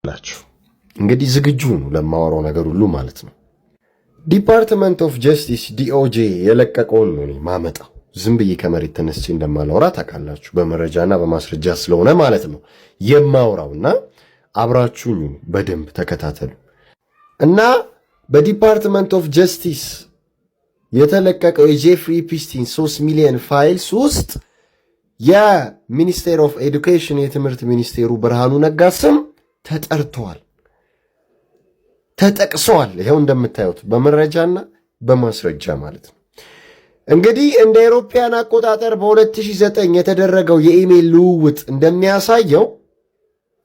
ላችሁ እንግዲህ ዝግጁ ነው ለማወራው ነገር ሁሉ ማለት ነው። Department of Justice DOJ የለቀቀውን ነው እኔ ማመጣው። ዝም ብዬ ከመሬት ተነስቼ እንደማላወራ ታውቃላችሁ። በመረጃና በማስረጃ ስለሆነ ማለት ነው የማወራውና አብራችሁኝ በደንብ ተከታተሉ። እና በ Department of Justice የተለቀቀው የጄፍሪ ኤፕስቲን 3 ሚሊዮን files ውስጥ የ Minister of Education፣ የትምህርት ሚኒስቴሩ ብርሃኑ ነጋ ስም ተጠርተዋል፣ ተጠቅሰዋል። ይኸው እንደምታዩት በመረጃና በማስረጃ ማለት ነው። እንግዲህ እንደ አውሮፓውያን አቆጣጠር በ2009 የተደረገው የኢሜይል ልውውጥ እንደሚያሳየው፣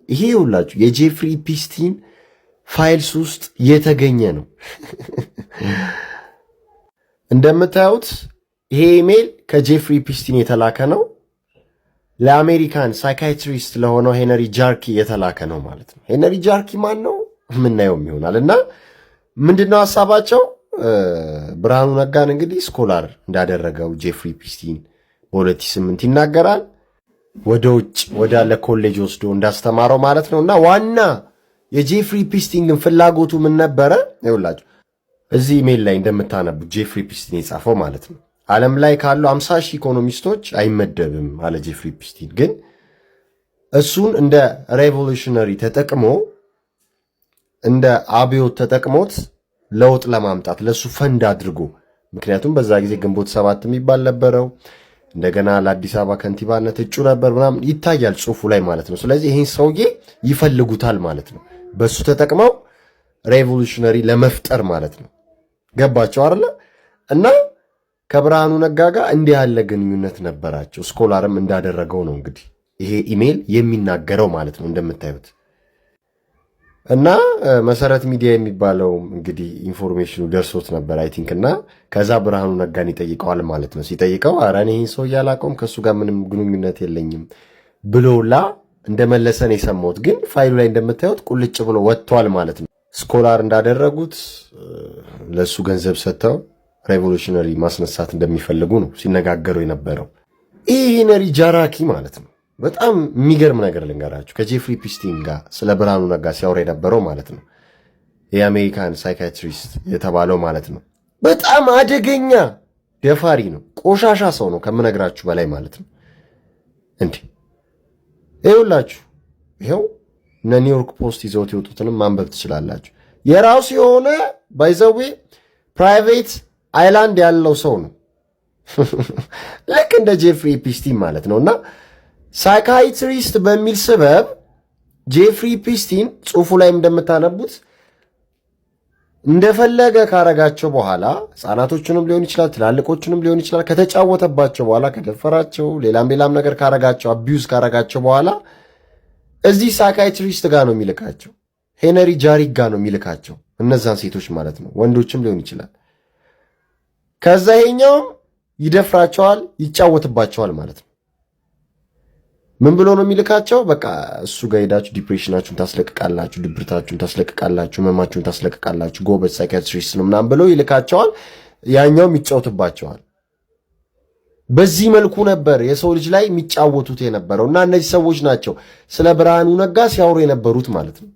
ይሄ ሁላችሁ የጄፍሪ ኤፕስቲን files ውስጥ የተገኘ ነው። እንደምታዩት ይሄ ኢሜይል ከጄፍሪ ኤፕስቲን የተላከ ነው። ለአሜሪካን psychiatrist ለሆነው ሄነሪ ጃርኪ የተላከ ነው ማለት ነው። ሄነሪ ጃርኪ ማን ነው? የምናየውም ይሆናል። እና ምንድነው ሀሳባቸው? ብርሃኑ ነጋን እንግዲህ scholar እንዳደረገው ጄፍሪ ኤፕስቲን በ2008 ይናገራል። ወደ ውጭ ወዳለ ኮሌጅ ወስዶ እንዳስተማረው ማለት ነው። እና ዋና የጄፍሪ ኤፕስቲን ግን ፍላጎቱ ምን ነበረ? ይኸውላችሁ እዚህ ኢሜይል ላይ እንደምታነቡት ጄፍሪ ኤፕስቲን የጻፈው ማለት ነው። ዓለም ላይ ካሉ 50,000 ኢኮኖሚስቶች አይመደብም አለ ጄፍሪ ኤፕስቲን። ግን እሱን እንደ revolutionary ተጠቅሞ፣ እንደ አብዮት ተጠቅሞት ለውጥ ለማምጣት ለእሱ ፈንድ አድርጎ፣ ምክንያቱም በዛ ጊዜ ግንቦት ሰባት የሚባል ነበረው። እንደገና ለአዲስ አበባ ከንቲባነት እጩ ነበር ምናምን ይታያል ጽሁፉ ላይ ማለት ነው። ስለዚህ ይህን ሰውዬ ይፈልጉታል ማለት ነው። በእሱ ተጠቅመው revolutionary ለመፍጠር ማለት ነው። ገባቸው አይደለ? እና ከብርሃኑ ነጋ ጋር እንዲህ ያለ ግንኙነት ነበራቸው። Scholar ም እንዳደረገው ነው እንግዲህ ይሄ ኢሜይል የሚናገረው ማለት ነው እንደምታዩት። እና መሰረት ሚዲያ የሚባለው እንግዲህ information ኑ ደርሶት ነበር I think። እና ከዛ ብርሃኑ ነጋን ይጠይቀዋል ማለት ነው። ሲጠይቀው ኧረ እኔ ይህን ሰው አላውቀውም፣ ከእሱ ጋር ምንም ግንኙነት የለኝም ብሎላ እንደመለሰ ነው የሰማሁት። ግን ፋይሉ ላይ እንደምታዩት ቁልጭ ብሎ ወጥቷል ማለት ነው። Scholar እንዳደረጉት፣ ለእሱ ገንዘብ ሰጥተው revolutionary ማስነሳት እንደሚፈልጉ ነው ሲነጋገሩ የነበረው። ይህ ሄነሪ ጃራኪ ማለት ነው። በጣም የሚገርም ነገር ልንገራችሁ። ከጄፍሪ ኤፕስቲን ጋር ስለ ብርሃኑ ነጋ ሲያወራ የነበረው ማለት ነው። የአሜሪካን psychiatrist የተባለው ማለት ነው። በጣም አደገኛ ደፋሪ ነው። ቆሻሻ ሰው ነው ከምነግራችሁ በላይ ማለት ነው። እንዴ ይኸውላችሁ፣ ይኸው እነ ኒውዮርክ ፖስት ይዘውት የወጡትንም ማንበብ ትችላላችሁ። የራሱ የሆነ by the way private island ያለው ሰው ነው። ልክ እንደ ጄፍሪ ኤፕስቲን ማለት ነው። እና psychiatrist በሚል ስበብ ጄፍሪ ኤፕስቲን ጽሁፉ ላይ እንደምታነቡት እንደፈለገ ካረጋቸው በኋላ፣ ህፃናቶቹንም ሊሆን ይችላል፣ ትላልቆቹንም ሊሆን ይችላል፣ ከተጫወተባቸው በኋላ፣ ከደፈራቸው፣ ሌላም ሌላም ነገር ካረጋቸው፣ abuse ካረጋቸው በኋላ እዚህ psychiatrist ጋር ነው የሚልካቸው። ሄነሪ ጃሪክ ጋር ነው የሚልካቸው እነዛን ሴቶች ማለት ነው፣ ወንዶችም ሊሆን ይችላል። ከዛ ይሄኛውም ይደፍራቸዋል፣ ይጫወትባቸዋል ማለት ነው። ምን ብሎ ነው የሚልካቸው? በቃ እሱ ጋር ሄዳችሁ depression ኣችሁን ታስለቅቃላችሁ፣ ድብርታችሁን ታስለቅቃላችሁ፣ ህመማችሁን ታስለቅቃላችሁ፣ ጎበዝ psychiatrist ነው ምናምን ብሎ ይልካቸዋል። ያኛውም ይጫወትባቸዋል። በዚህ መልኩ ነበር የሰው ልጅ ላይ የሚጫወቱት የነበረው። እና እነዚህ ሰዎች ናቸው ስለ ብርሃኑ ነጋ ሲያወሩ የነበሩት ማለት ነው።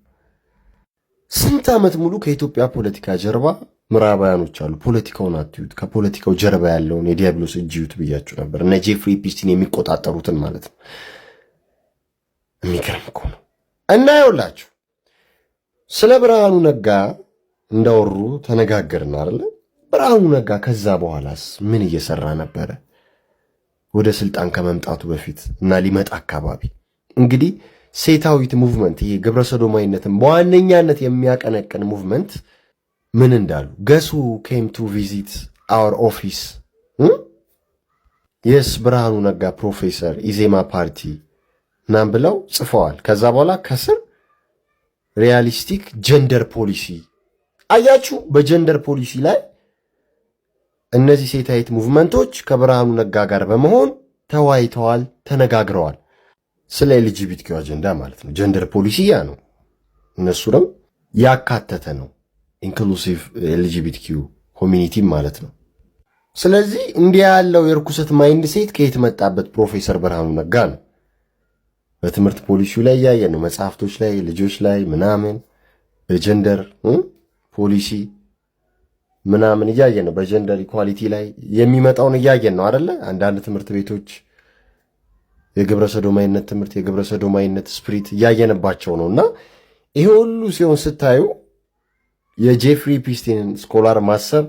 ስንት ዓመት ሙሉ ከኢትዮጵያ ፖለቲካ ጀርባ ምዕራባውያኖች አሉ። ፖለቲካውን አትዩት፣ ከፖለቲካው ጀርባ ያለውን የዲያብሎስ እጅ እዩት ብያችሁ ነበር። እነ ጄፍሪ ኤፕስቲን የሚቆጣጠሩትን ማለት ነው። የሚገርም እኮ ነው። እና ይኸውላችሁ ስለ ብርሃኑ ነጋ እንዳወሩ ተነጋገርን አይደለ? ብርሃኑ ነጋ ከዛ በኋላስ ምን እየሰራ ነበረ? ወደ ስልጣን ከመምጣቱ በፊት እና ሊመጣ አካባቢ እንግዲህ ሴታዊት movement፣ ይሄ ግብረ ሰዶማዊነትን በዋነኛነት የሚያቀነቅን movement ምን እንዳሉ፣ "Guess who came to visit our office? Yes, ብርሃኑ ነጋ፣ ፕሮፌሰር፣ ኢዜማ ፓርቲ" ምናምን ብለው ጽፈዋል። ከዛ በኋላ ከስር realistic gender policy፣ አያችሁ፣ በ gender policy ላይ እነዚህ ሴታዊት movement ኦች ከብርሃኑ ነጋ ጋር በመሆን ተወያይተዋል፣ ተነጋግረዋል። ስለ LGBTQ አጀንዳ ማለት ነው። Gender policy ያ ነው። እነሱንም ያካተተ ነው። Inclusive LGBTQ community ማለት ነው። ስለዚህ እንዲህ ያለው የርኩሰት mindset ከየት መጣበት ፕሮፌሰር ብርሃኑ ነጋ ነው። በትምህርት ፖሊሲው ላይ እያየን ነው። መጽሐፍቶች ላይ፣ ልጆች ላይ ምናምን በ gender policy ምናምን እያየን ነው። በ gender equality ላይ የሚመጣውን እያየን ነው አደለ? አንዳንድ ትምህርት ቤቶች የግብረ ሰዶማዊነት ትምህርት፣ የግብረ ሰዶማዊነት spirit እያየንባቸው ነው። እና ይሄ ሁሉ ሲሆን ስታዩ የጄፍሪ ኤፕስቲንን scholar ማሰብ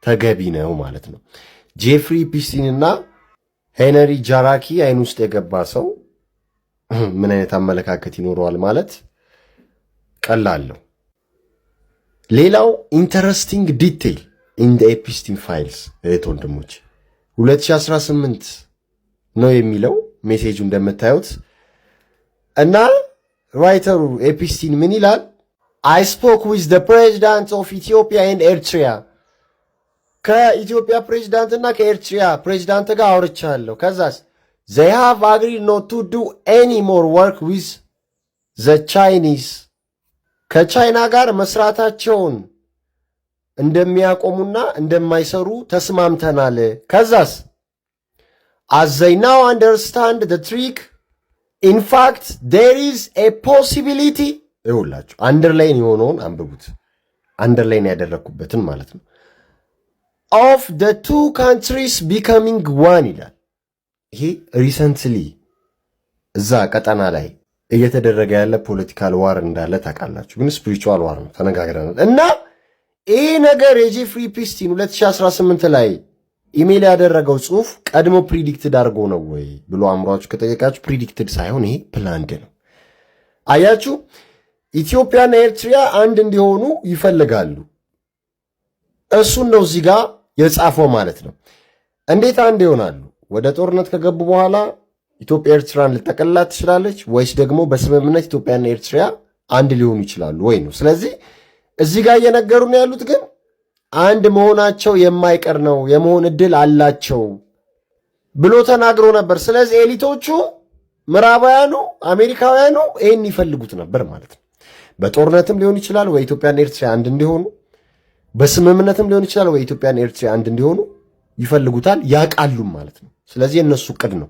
ተገቢ ነው ማለት ነው። ጄፍሪ ኤፕስቲን እና ሄነሪ ጃራኪ አይን ውስጥ የገባ ሰው ምን አይነት አመለካከት ይኖረዋል ማለት ቀላል ነው። ሌላው interesting detail in the Epstein files፣ እህት ወንድሞች፣ 2018 ነው የሚለው message ኡ እንደምታዩት። እና writer ኡ ኤፒስቲን ምን ይላል? "I spoke with the president of Ethiopia and Eritrea." ከኢትዮጵያ ፕሬዚዳንት እና ከኤርትሪያ ፕሬዚዳንት ጋር አውርቻለሁ። ከዛስ "They have agreed not to do any more work with the Chinese." ከቻይና ጋር መስራታቸውን እንደሚያቆሙና እንደማይሰሩ ተስማምተናል። ከዛስ "As they now understand the trick, in fact there is a possibility." ይኸውላችሁ underline የሆነውን አንብቡት። Underline ያደረግኩበትን ማለት ነው። "Of the two countries becoming one" ይላል። ይሄ recently እዛ ቀጠና ላይ እየተደረገ ያለ political war እንዳለ ታውቃላችሁ። ግን spiritual war ነው፣ ተነጋግረናል። እና ይህ ነገር የጄፍሪ ኤፕስቲን 2018 ላይ ኢሜይል ያደረገው ጽሁፍ ቀድሞ predicted አድርጎ ነው ወይ ብሎ አእምሯችሁ ከጠየቃችሁ predicted ሳይሆን ይሄ planned ነው። አያችሁ፣ ኢትዮጵያና ኤርትሪያ አንድ እንዲሆኑ ይፈልጋሉ። እሱን ነው እዚህ ጋር የጻፈው ማለት ነው። እንዴት አንድ ይሆናሉ? ወደ ጦርነት ከገቡ በኋላ ኢትዮጵያ ኤርትራን ልትጠቀልላት ትችላለች፣ ወይስ ደግሞ በስምምነት ኢትዮጵያና ኤርትሪያ አንድ ሊሆኑ ይችላሉ ወይ ነው። ስለዚህ እዚህ ጋር እየነገሩን ያሉት ግን አንድ መሆናቸው የማይቀር ነው፣ የመሆን እድል አላቸው ብሎ ተናግሮ ነበር። ስለዚህ elite ኦቹ፣ ምዕራባውያኑ፣ አሜሪካውያኑ ይህን ይፈልጉት ነበር ማለት ነው። በጦርነትም ሊሆን ይችላል ወይ ኢትዮጵያና ኤርትራ አንድ እንዲሆኑ፣ በስምምነትም ሊሆን ይችላል ወይ ኢትዮጵያና ኤርትራ አንድ እንዲሆኑ ይፈልጉታል፣ ያውቃሉም ማለት ነው። ስለዚህ የእነሱ እቅድ ነው።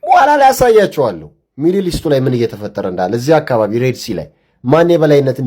በኋላ ላይ ያሳያቸዋለሁ Middle East ኡ ላይ ምን እየተፈጠረ እንዳለ፣ እዚህ አካባቢ Red Sea ላይ ማን የበላይነት